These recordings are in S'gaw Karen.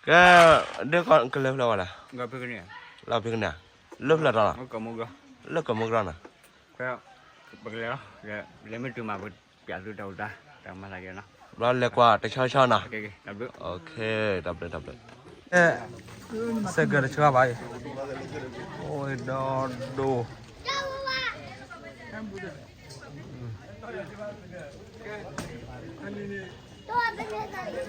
ကဲ, ဒ်ကီးကလဲၤဖျၢၣ်ဝဲလဲၣ်, လီၤဖဲကန့ၢ်, လၢဖျၢၣ်တီလီၤ, လၢကမူကီၢ်နီၤ, ပကလဲၤလီၤ, လဲၤမ့ၢ်တုၤမးပကပြးသုတၢ်အိၣ်တၢ်, တၢ်မၤသးက့ၤနီၤ, ဘျီလဲၤကွၢ်တဆီဆီနီၤ, စဲးကၢတဆှါဘၣ်အံၤ, အိၣ်ဒီး, ဒိၣ် မၤဒုးကူၣ်ဒီး, မ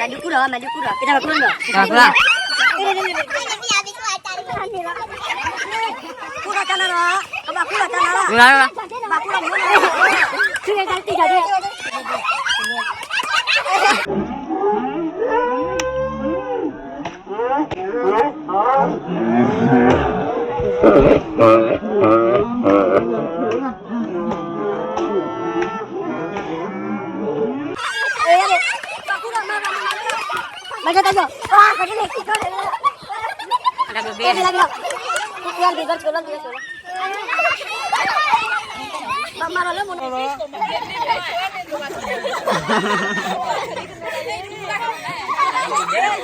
ၤဒုးကူၣ်ဒီး, ကတၢၢ်ကူၣ်ဒီး, ကူၣ်ဒီးတၢ်နၤဒီး, ကဘၣ်ကူၣ်ဒီးတၢ်နၤလီၤ, ဘၣ်ကူၣ်ဒီးမူနီၤ, သုကီၢ်သုလီၤ တၢ်အီၣ်လီ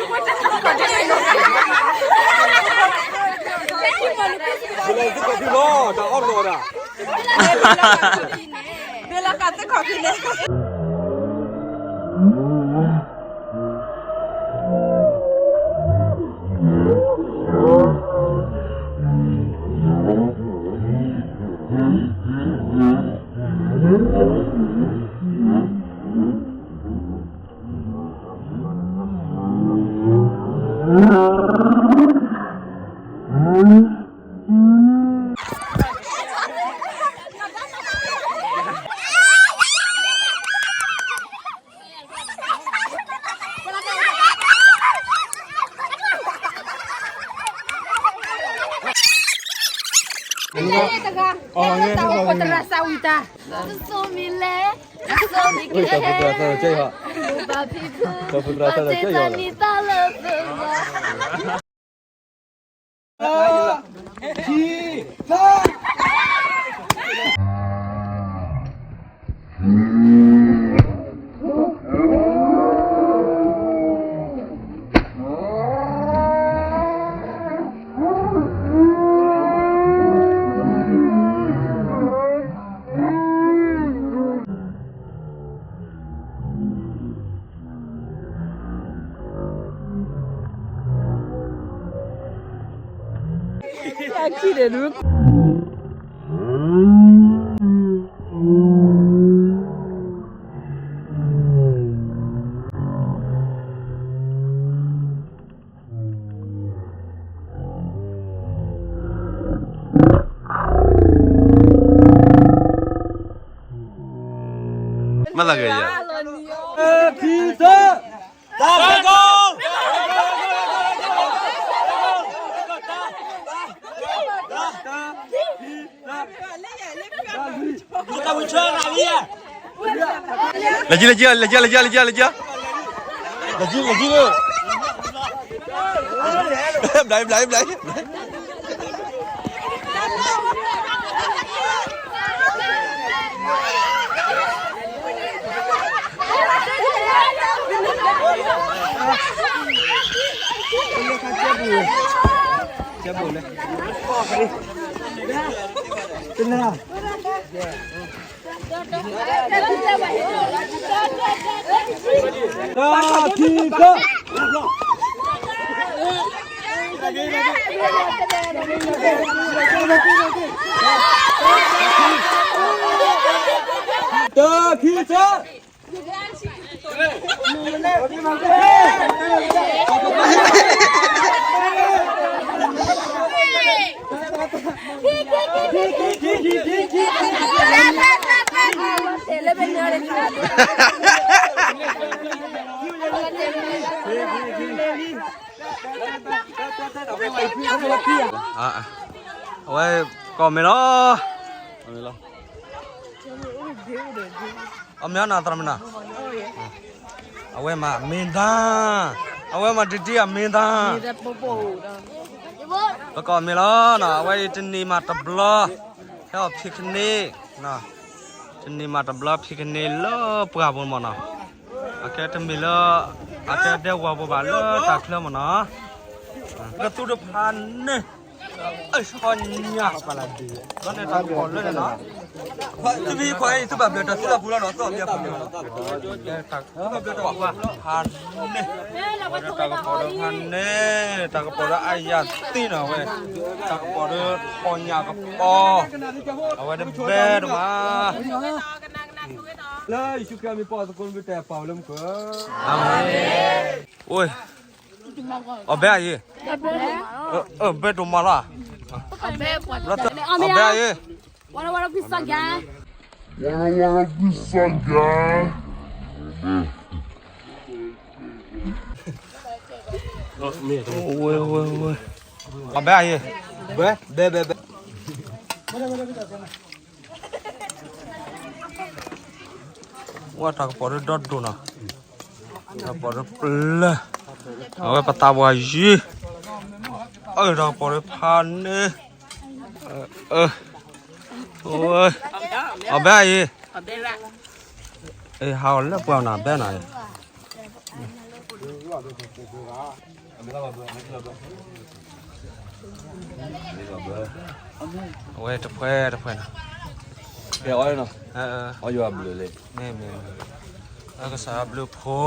ၤဒၣ်, သုလီၤကသုကီၢ်သုန့ၣ် တဂၤ, တၢ်အိၣ်ဖှိၣ်သရၣ်စၢ်ဝံၤတၢ်, စိမံၤလဲၣ်, စိမံၤကဲ, ဘၣ်ဖံဖု, ဘၣ်သ့ၣ်တၢ်နံၤတၢ်လၢသုးလီၤ. မ့ၢ်သးကဲယၤ, ခံဆၢ, တၢ်ဖဲကိး လၢကံ လၢကံ လၢကံ လၢကံ လၢကံ, လၢကံ လၢကံ, ဘျး ဘျး ဘျး, ကဲ, တၢ်ခံက, တၢ်ခံက, အဝဲ ကီၢ်မဲာ်လီၤ, အီၣ်မ့ၤနီၤ သရၣ်မုၣ်နီၤ, အဝဲမးမ့ၢ်တၢ်, အဝဲမးတထံၣ်အမ့ၢ်တၢ်, ပကအီၣ်မ့ၤလီၤနီၤ, အဝဲအံၤတနံၤမးတဘျီ, ဟဲအီၣ်ဖံးခန့ၣ်နီၤ, တနံၤမးတဘျီဖံးကန့ၢ်လၢပှၢ်ပူၤမ့ၢ်နီၤ, အကဲတမ့ၢ်လၢ အကဲဒဲဝီၤပူၤဘၣ်လၢတၢ်ချၢမ့ၢ်နီၤ, ကသူတဖၣ်န့ၣ် အဟီညါ, ဘၣ်န့ၣ်တၢ်ကပီၤလၢန့ၣ်နီၤ, သုမ့ၢ်ခွါအံၤ သုဘၣ်ဘျၢတၢ်သူလၢပူၤလီၤနီၤ, သုအဘျၢပူၤန့ၣ်နီၤ, တၢ်ကပီၤလၢဖးန့ၣ်, တၢ်ကပီၤလၢဖးန့ၣ်, တၢ်ကပီၤလၢအယၤသ့နီၤဝဲ, တၢ်ကပီၤလၢဟီညါကပီၤ, အဝဲတဘဲတမး လၢယ့ၣ်ၡူးခရံာ်အမံၤပီၢ်သကိးမုၢ်တဲပာ်ဝဲလၢမူခိၣ်, အၤမ့ၣ်, အီၣ်ဘဲအယံၤ, ဘဲတမၤလီၤ, အီၣ်ဘဲအယံၤ, အီၣ်ဘဲအယံၤ, ဘဲ ဘဲ ဘဲ ဘဲ ဝဲတၢ်ကပီၤဒၢဒီဒိၣ်နီၤ, တၢ်ကပီၤဒၢပျၢၤ, အဝဲပသးပှၢ်ယံၤ, အၢတၢ်ကပီၤဒၢဖးန့ၣ်, အီၣ်ဘဲအံၤ, ဟးအီၣ်လၢပှၢ်နၤဘဲနၤအံၤ, အဝဲတဖှဲတဖှဲနီၤ, မ့ၢ်မ့ၢ်, အကစၢ်ဘျုးဖိ,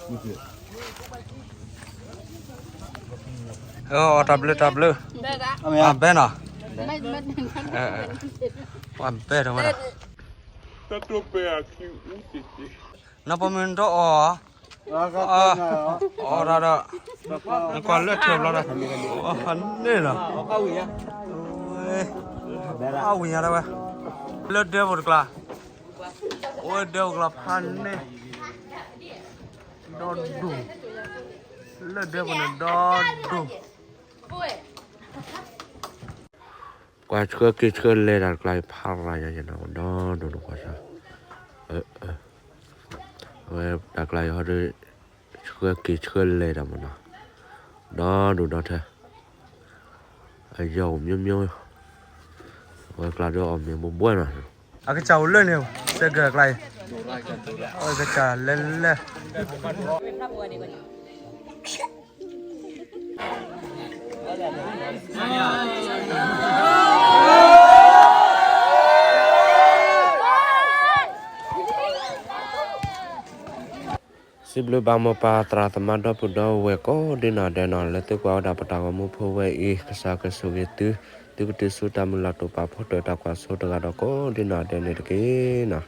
အီၣ်တၢ်ဘျုးတၢ်ဘျုး, ဘဲနီၤ, ပှၤဘဲထီၣ်ဝဲဒၣ်, နီၢ်ပမ့ၢ်တအီၣ်, အီၣ်တၢ်ဒီး, နကွၢ်လၢထၢၣ်ဘျီဒီး, န့ၣ်လီၤ, အဝံၤညါဒၣ်ဝဲ, လၢဒၢးပူၤတကျါ, အိၣ်ဒၢးပူၤတကျါဖးန့ၣ်, ဒီဒူၣ်, လၢဒၢးပူၤန့ၣ်ဒီဒူၣ်, ပှၤဆှၢက့ၤဆှၢလဲၤတၢ်တကျါအံၤဖးရၤယၤယဲနီၤ, ဒီဒူၣ်နကွၢ်ဆၢ, အဝဲတၢ်ကျါအံၤဟီဒီး, ဆှၢက့ၤဆှၢလဲၤတၢ်မ့ၢ်နီၤ, ဒီဒူၣ်ဒီထၢ, အယီၢ်အိၣ်မ့ၢ်မ့ၢ်, အဝဲကျါဒီးအီၣ်မ့ၢ်ဘှဲဘှဲနီၤ, အကစၢ်အိၣ်လၢန့ၣ်, စဲကၢၢ်ကျါအံၤ, အကစၢ်လဲၤလဲၤ စံးဘျုးဘၣ်မိၢ်ပၢ်သရၣ်သမါဒီပုၢ်ဒီဝဲၢ်ကိးဒ်နီၢ်ဒဲးနီၤ, လၢသုကွၢ်ဝဲဒၣ်ပတၢ်ဂီၤမူဖိဝဲအံၤ, ကစၢ်ကဆိၣ်ဂ့ၤသု, သုကတုၤဆူတၢ်မုၢ်လၢ်တိာ်ပာ်ဖှိၣ်တၢ်ကွၢ်စိတဂၤဒီးကိးဒ်နီၢ်ဒဲးန့ၣ်တက့ၢ်နီၤ.